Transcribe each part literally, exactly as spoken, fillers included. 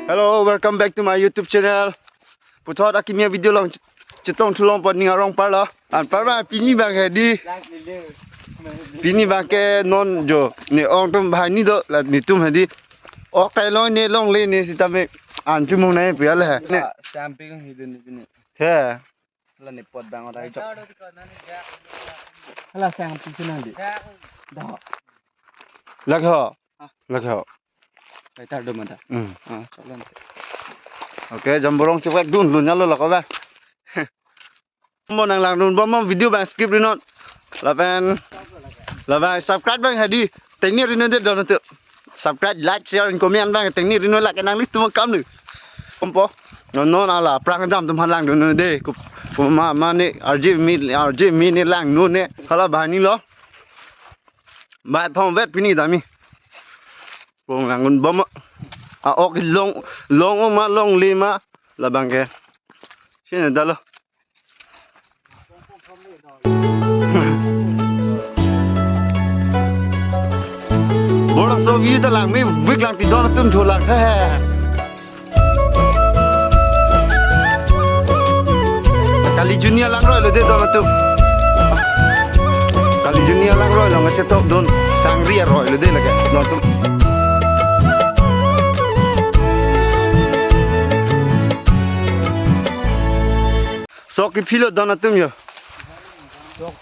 Hello, welcome back to my YouTube channel. Puthot akimi avideo along chetong thu longpo ning arong parlo. Anparma pini abang hedi. Pini abangke non jo ne ong atum banghini do, la netum hedi. Ok tai lo ne longle ne sitame an chumong nai pu ya le. Ne. Sampi kong hidun ni pini. He. La ne pot abang ota jok. Hala sang pu nang di. Dah. Lake ho. Ah. Lake ho. Lighter do mata. Hmm. Ah, choklo. Okay, jamborong chepek dun lun nyalo lako ba. Mo nanglangdun bom mo video abang skip ri non. Lapen, lapen subscribe abang hedi. Tengne ri non de don atum. Subscribe, like, share, and comment abang tengne ri non, lake nanglitum akam nu. Kompo. Non non hala aphrang dam atum halangdun non de. Kup-, kuma mane R J mi, R J mi ne langnon ne. Hala banghini lo. Ba thom vet pini dami. Pung langdun bom. A-ok long, long ma longle ma. Labangke. Sini dalo. Borok so view ta langme, bik lang pidon atum jho lang he. Kali Junior langroi lo de don atum. Kali Junior langroi lo nge chetok don, sangri aroi lo de lake don atum. Sok kephilo don atum yo. Oh.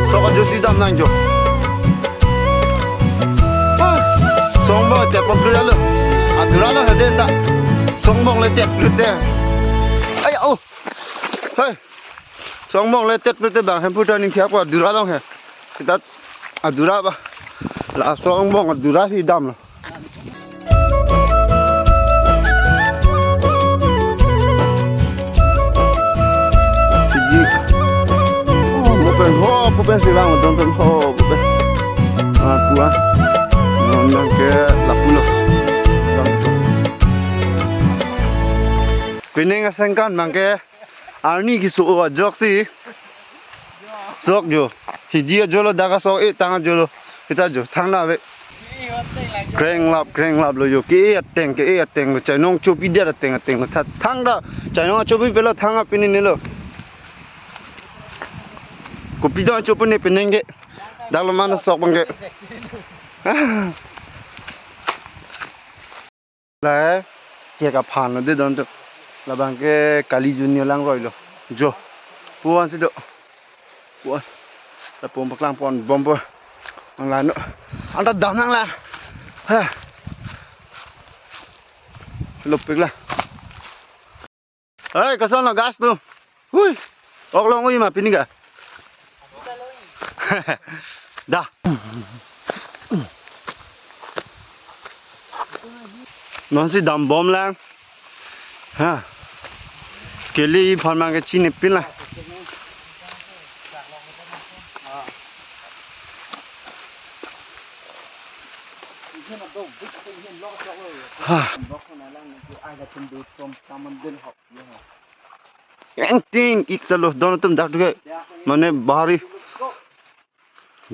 Sok ajo si dam nangjo. Ah. Sok angbong le tet pon plut lo. Adura lo hede ta. Sok angbong le tet plut te. Ay, oh. Hey. Sok angbong le tet plut te bang hemphu ta ning thiap ko adura long he. Kita adura ba. La sok angbong adura si dam lo. Siji. Oh, mo pen ho, mo pen si lang, don don ho, mo pen. Ah, kua. Non abangke lapu lo. Pining asengkan abangke arni keso-o ajok si. Sok jo. Hidi ajo lo, dak asok e tang ajo lo. Hita jo, thangta ave. Krenglap, krenglap lo jo. Ke-e ateng, ke-e ateng lo. Chainong chopi det ateng, ateng lo. Tha-, thangta. Chainong chopi pelo thangta pini ne lo. Kopi dong chopi ne peneng ke. Dak lo mana sok abangke. Lahai, chek aphan lo de don atum. Labangke Kali Junior langroi lo. Jo. Puan si do. Puan. Lapum paklang pon bom po. Nang lano. Anta dam nang la. Ha. Lopik la. Hei, koson lo gas tu. Hui. Ok long-oi ma pini ke. Da. Non si dam bom lang. Ha. Kali aphan abangke chinipin la. Ha. Engtin ik salo don atum dak duke. Mane bahari.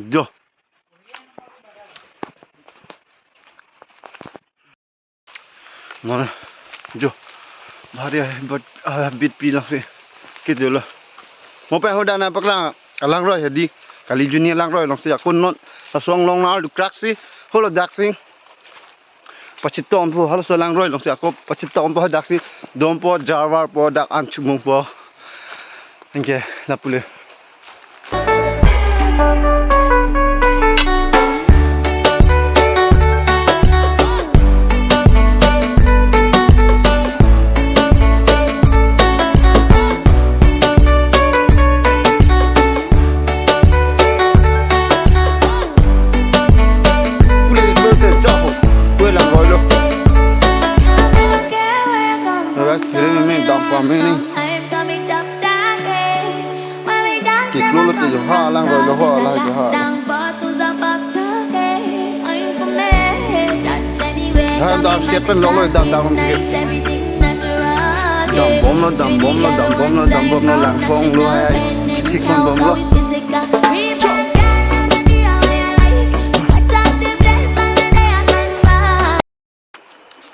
Jo. Mane jo. Bahari ai bat, ah, bit pi lang si. Kit dolo. Mo pen hadak nang paklang. Alangroi hedi. Kali Junior langroi long si akun non. Lasong long nang dukrak si. Holo dak si. Pachitong po halaso langroi long si ako pachitong po dak si dom po jarwar po dak an chumong po. Anke lapu le. Kiklo lo tu jo ha langroi lo ho la jo ha. Ha dam step pen lo lo dam dam ke. Dam bom lo dam bom lo dam bom lo dam bom lo langphong lo hai. Thik kon bomlo.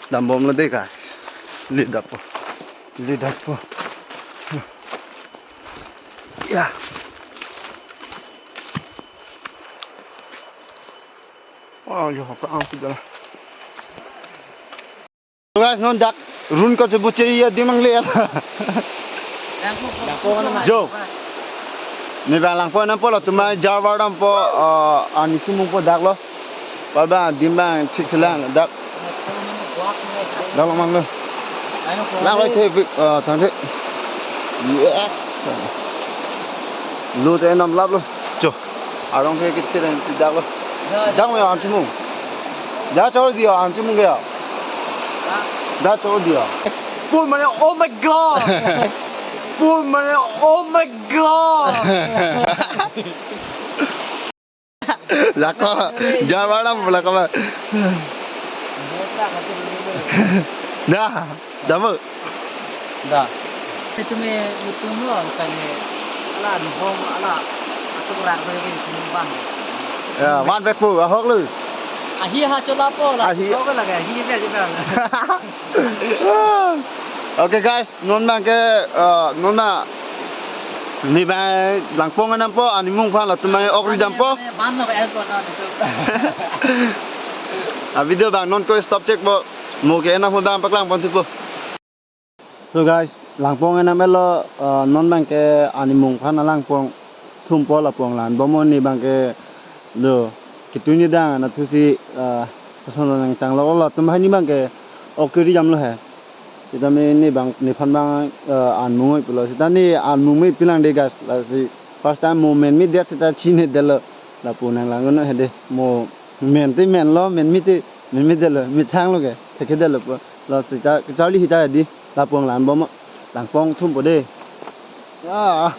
Dambomlo dei ka. Lidapo. Lidapo. Ya. Oh, yo, apa ang sudah. So guys, non dak run ko chebu cheri ya dimang le. Jo. Ne bang langpo nampo lo, tumai jar bar dampo, uh, ani sumung po dak lo. Paba dimbang thik selang dak. Dak lo mang lo. Lang lo the, uh, thang the. Yes. Lo te nam lap lo. Jo. Arong ke kit kit dak lo. Dak me an sumung. Dak chor dia an sumung ya. Dak chor dia. Pun mane, oh my God. Pun mane, oh my God. Lako, jawalam lako ba. Dah, jamu. Dah. Itu me, itu me, bukan me. Ala, nuhong, ala. Aku kurang dari itu me, bang. Ya, wan pek pu, ahok lo. Ahi ha chola po la. Ahi. Ahok lagi, ahi me, ahi me. Okay guys, non bang ke, uh, non na. Ne bang langpong anam po, ani mung phan latum bang ok ri dampo. Ban no el po na itu. A video bang non ko stop check po. Mo ke anam ho bang paklang pon thupo. So guys, langpong anam elo, uh, non bang ke ani mung phan langpong thum po lapu-ang lanbom mo, ne bang ke do kitu ni dang na thusi, uh, pason nang tang lo lo tum hai ne bang ke ok ri damlo he. Sita me ne bang nephan bang, eh, anmung oi pulo. Sita ne anmung me pilang de guys. Lasi first time mo men mi det sita chine detlo. Lapu nang lang no he de. Mo men te men lo, men mi te men mi detlo. Mi thang lo ke. Theke detlo po. Lo sita charli hita di. Lapu-ang lanbom mo. Langpong thum po de. Ya.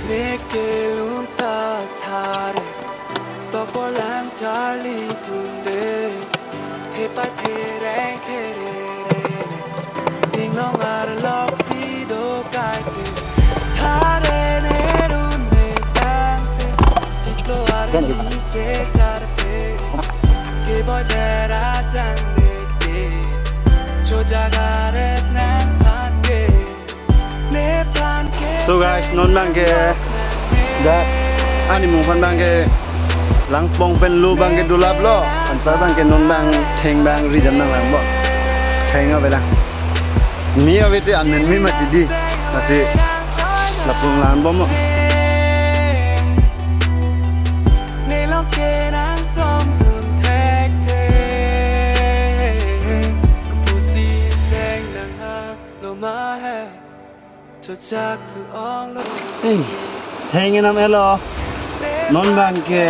Neke lun ta thare, topolang charli tunde, thepa thereng therere, inglong arlok si do kaite, thare ne run me tangte, chiklo arlo ni che charpe, ke boy dera jang neke, cho jaga ret nang phan ke. So guys, non bang ke dak ani mung phan bang ke langpong pen lo bang ke dulap lo. Anpar bang ke non bang theng bang ri dam nang lang bo. Theng ave lang. Mi ave te an men mi mati di. Lasi lapu-ang lanbom mo. Hey, theng enam elo. Non bang ke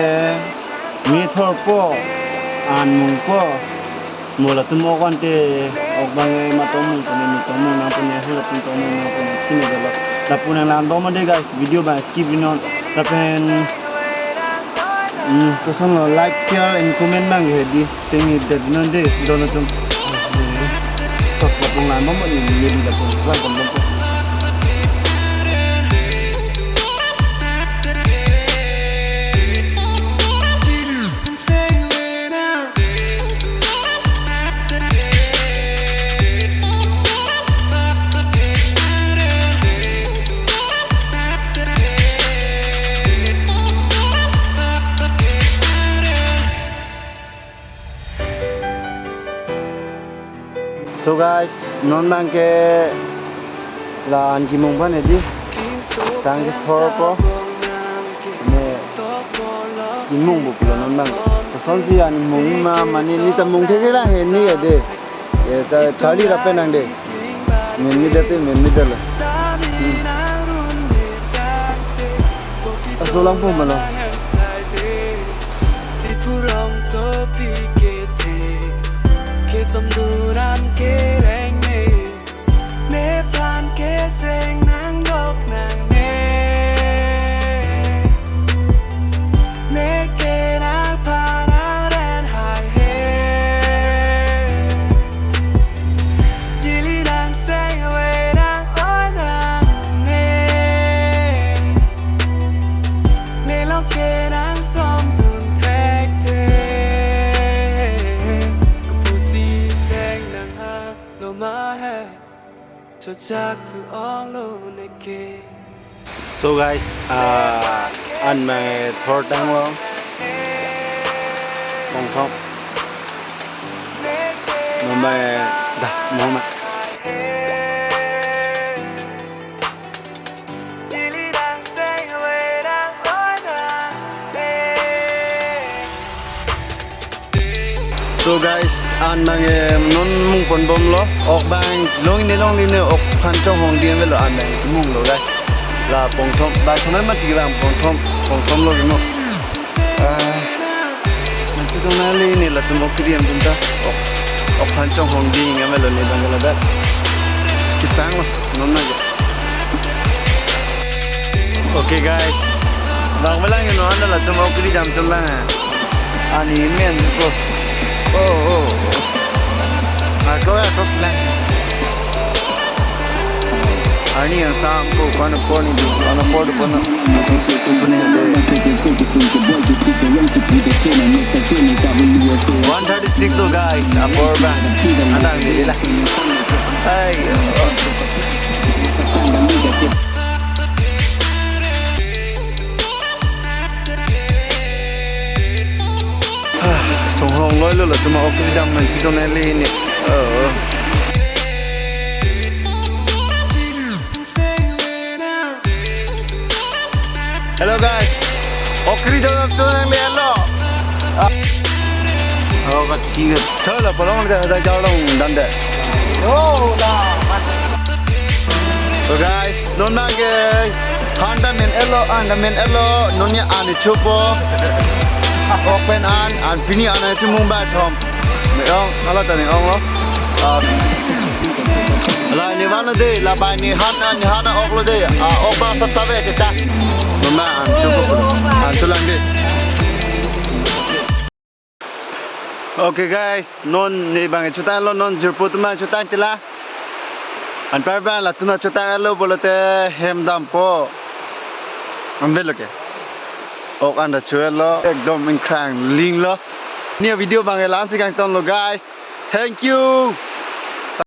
methor po, anmung po. Mo latum ok ante, ok bang e ma tongmung pune, mi tongmung nang pune, hula pun tongmung nang pune, sini dolo. Lapu-ang lanbom mo de guys, video bang skip ri non. Lapen, hmm, koson lo, like, share and comment bang he di. Tengi det non de, dono tum. Tok lapu-ang lanbom mo ni, ni di lapu-ang lanbom mo. So guys, non bang ke la-an kemung phan he di. Tang kethor po. Ne kemung bo pulo non bang. Kosonsi an mung ma mane ne ta mung thekthelang he ne ya de. Ye ta charli rap-e nang de. Men mi det te men mi detlo. Hmm. Aso lang po malo. Chojak tu ong lo neke. So guys, uh, an mai thor tanglo. Pongthom. Mumbai dah, Mumbai. So guys, an nang, eh, non mung pon bomlo. Ok bang longni longni ne ok phan chonghong di avelo an nang munglo guys. La Pongthom, la thonai mati lang Pongthom, Pongthom lo gimo. Ah, nanti dong nali ne latum ok kiri atum ta. Ok, ok phan chonghong di avelo ne bang la dak. Kitang lo, non na. Okay guys, bang belang ino anda latum ok kiri dam chun lang. Ani men ko. Oh, oh. Ako, ako lang. Ani yang sampo, kono poni di, kono poni, kono. One thirty-six lo guys, apor bang. Adang di lah. Ay. Ah, chonghong loi lo latum ok kiri dam nang kidon ele ne. Oh. Hello guys. Ok kiri dam tu nang le lo. Ah. Oh, kaching. Thalo palong le da jalong dan de. Oh, la. So guys, non nang ke handa men elo, handa men elo, non ya ani chupo. Ok pen an, an pini an ani chu Mumbai thom. Me ong, ala ta ne ong lo. Ah. La ni van lo de, la bai ni han, ni han ok lo de. Ah, ok ba sab sab e cheta. Mama an chupo, an chulang de. Okay guys, non ne bang chotanglo, non jirpo atum chotang tila. Anpar bang latum chotanglo pulote hem dampo. Ambelo ke. Ok anda chuelo, ekdom ingkrang linglo. Ne video bang la-an si kangtonlo guys. Thank you.